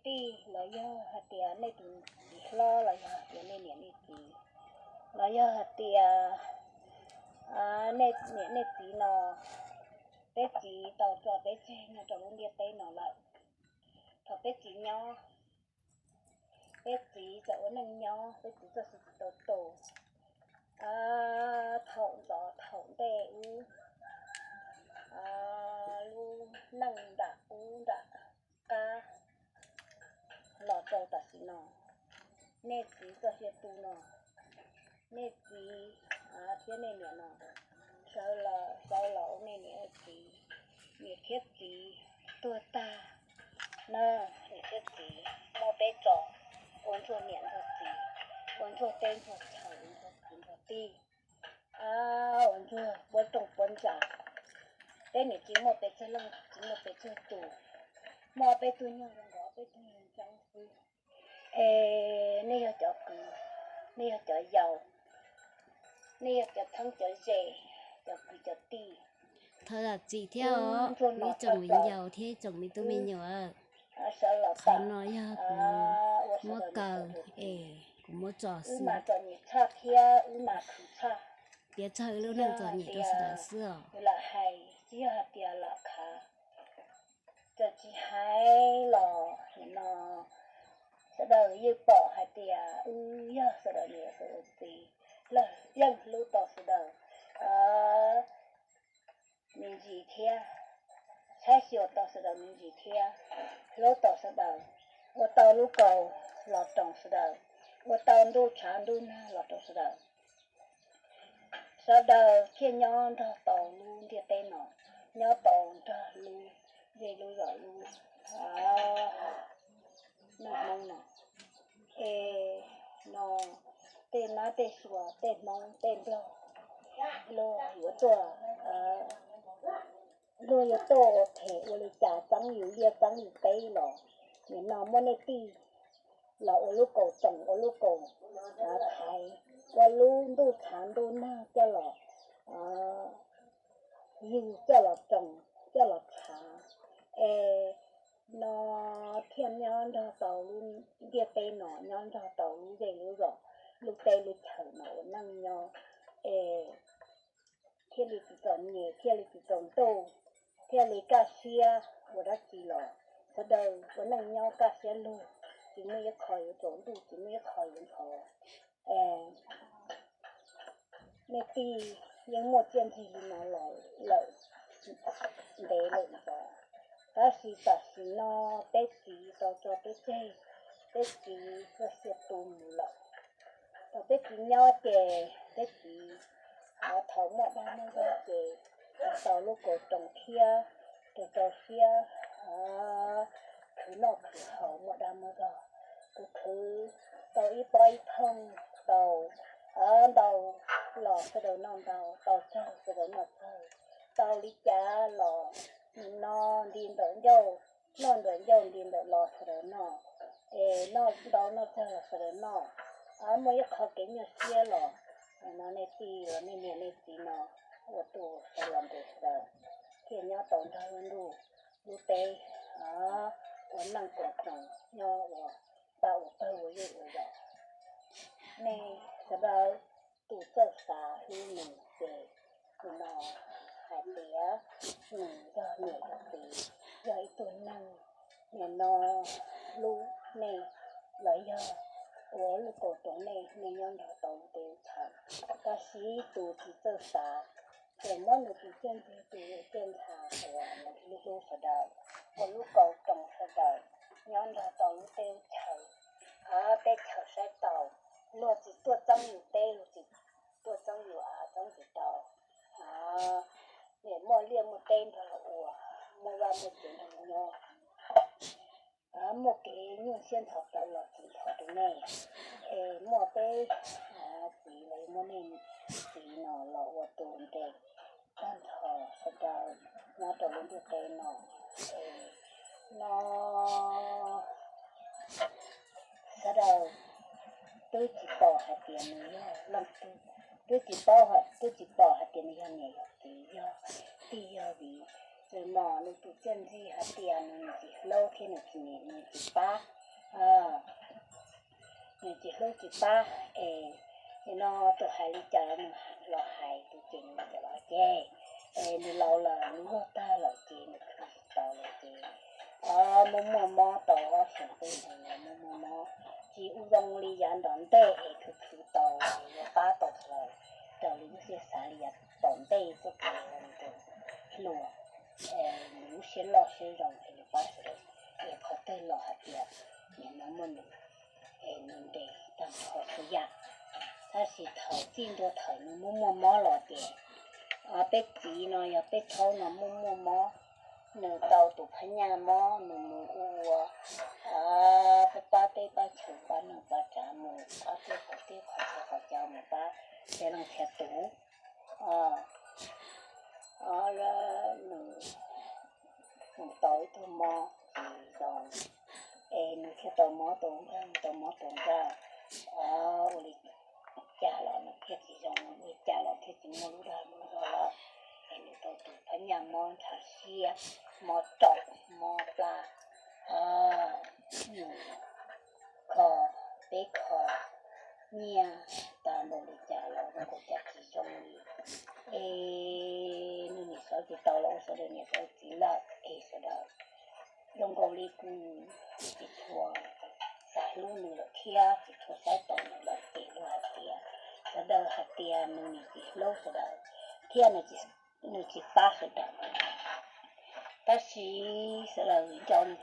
tij los yog hais tias nej tus txiv hlob los yog hais tias nej niam nej txiv los yog hais tias nej niam nej txiv no, peb txiv tau tso peb tseg nyob rau lub ntiaj teb no lawm. Thaum peb txiv nyob, peb txiv txawm ua neej nyob, peb txiv txoj sia tsis tau tu. Thaum ntxov thaum ntej wb lub neej nram ub nram qab los rau tam sim no, nej txiv txoj sia tu no, nej txiv thiab nej niam no sawv los, sawv los ua nej niam txiv, niam thiab txiv tuag tag na, niam thiab txiv muab peb tso ua ntsuag niam ntsuag txiv, ua ntsuag teb ntsuag chaw, ua ntsuag kwv ntsuag tij, ua ntsuag puab rooj puab ntsa. Peb niam tsis muaj pes tsawg leej, tsis muaj pes tsawg tus, muaj peb tug nyuj zoo nkaus peb tug nyuj ntseeb xwb. Es nej yog cov kwv, nej yog cov yau, nej yog cov txheeb cov ze, cov kwv cov tij. Thov zam txim thiab os, ib tsoom viv ncaus thiab ib tsoom me tub me nyuam. Qhov no yog kuv muab kaw es kuv muab tso xwb. Wb mas txom nyem tshaj thiab wb mas khwv tshaj. Piav txog wb lub neej txom nyem rau sawv daws xwb os. Lam hais tsis yog hais tias lam khav, txawm tsis hais los nim no sawv daws yeej pom hais tias wb yog sawv daws niam sawv daws txiv, yeej hlub tau sawv daws me ntsis thiab, saib xyuas tau sawv daws me ntsis thiab, hlub tau sawv daws, ua tau lub kaus los roos sawv daws, ua tau ntuj tshav ntuj nag los roos sawv daws. Sawv daws thiaj nyob nrog tau lub ntiaj teb no, nyob tau nrog lub zej lub zos lub neej Hmoob no. Es no tej nab tej suav tej Hmoob tej Nplog luag yuav tuaj, luag yuav tuaj ua phem ua li cas txeeb yus liaj txeeb yus teb los nim no muab nej tij los ua lub kaus roos ua lub kaus thaiv, ua lub ntuj tshav ntuj nag coj los ywg coj los roos coj los tshav. Es no thiaj nyob nrog tau lub ntiaj teb no, nyob nrog tau lub zej lub zos, lub teb lub chaw no ua neej nyob, es thiaj li tsis txom nyem, thiaj li tsis tsaus ntuj, thiaj li kaj siab ua dab tsi los sawv daws ua neej nyob kaj siab lug, tsis muaj ib qho yuav tsaus ntuj, tsis muaj ib qho yuav ntxhov. Nej tij yeej muaj txiaj ntsig li no los lawm ntev lawm ntxov, tab sis tam sim no peb txiv tau tso peb tseg, peb txiv txoj sia tu mus lawm. Thaum peb txiv nyob ces peb txiv, thaum muaj dag muaj zog ces tau lub kaus roos thiab, tus rau siab khwv noj khwv haus muaj dag muaj zog, tus khwv tau ib pob ib thooj, tau ntau los sawv daws noj ntau, tau tsawg sawv daws noj tsawg, tau li cas los no nti ntawm ncauj, noj ntawm ncauj nti ntawm los sawv daws noj, es noj ntau noj tsawg los sawv daws noj, muaj ib qho kev nyuaj siab los no nej tij los nej niam nej txiv no ua tus sawv los ntes sawv daws thiaj nyob tau nrog lub ntuj lub teb, ua neej koom txoos nyob ua pab ua pawg ua zuj ua yos. Nej sawv daws tus txawj xav hlub nws ces tus no hais tias nws yog niam yog txiv, yog ib tug neeg nim no hlub nej los yog ua lub kaus roos nej, nej nyob nrog tau lub teb lub chaw. Tab sis tus tsis txawj xav ces muab nws tus txiaj ntsig tus txiaj ntsha uas nws hlub hlub sawv daws, ua lub kaus roos sawv daws, nyob nrog tau lub teb lub chaw, teb chaws saib taus, luag tsis tuaj txeeb yus teb, luag tsis tuaj txeeb yus av txeeb tsis tau. Nim muaj liaj muaj teb nrog luag ua, muaj vaj muaj tsev nrog luag nyob, muaj kev nyuaj siab ntxhov plawv los tsis ntxhov rau nej. Es muaj peb txiv los muaj nej txiv no los ua tus ntes tag nrho sawv daws nyob rau lub ntiaj teb no. Es no sawv daws twb tsis pom hais tias nws yog leej twg, twb tsis paub, twb tsis pom hais tias nws yog niam yog txiv, yog tij yog viv, Txawm mos nws tus txiaj ntsig hais tias nws tsis hlub thiab nws tsis, nws tsis pab, nws tsis hlub tsis pab es, nim no tus hais li cas los nws los hais tus ces nws cov los ces, es nws laus lawm nws luag tag lawm ces nws khwv tsis tau lawm ces, o, muaj muaj mob tau ob xyoos peb xyoos no muaj muaj mob, tsis ua zoo li yav tom ntej es khwv khwv tau, yuav pab tau lawm, raws li lub siab xav li yav tom ntej txoj kev ua nws tus hluas, nws lub siab loj siab zoo es nws pab sawv daws, es qhov twg los hais tias nim no muaj nws, es nws nres tag nrho txhua yam. Tab sis thaum txij ntua thaum nws muaj muaj mob los ces, peb txiv no yog peb thaub no muaj muaj mob, nws tau tus phab nyaj mob nws mus ua, pab pab teb pab chaw pab neeg pab tsav mus pab teb qhov teb qhov chaw qhov chaw mus pab txhia leej txhia tus, o, nws mus tau ib tug mob tsis zoo, es nws thiaj tau mob tau nkeeg tau mob tau nkeeg, ua li cas los nws thiaj tsis zoo, ua li cas los thiaj tsis muaj lub dag lub zog lawm, es nws tau tus phab nyaj mob ntshav siab, mob raum mob plab, nws kho, peb kho nyiaj tag npaum li cas los zoo nkaus cas tsis zoo li. Es nws nim xyov tsis tau los ua sawv daws niam sawv daws txiv lawm es sawv daws zoo nkaus li kuj tsis tshua xav hlub nws lawm thiab tsis tshua saib taus nws lawm ces luag hais tias, sawv daws hais tias nws nim tsis hlub sawv daws thiab nws tsis pab sawv daws. Tab sis sawv daws nco nws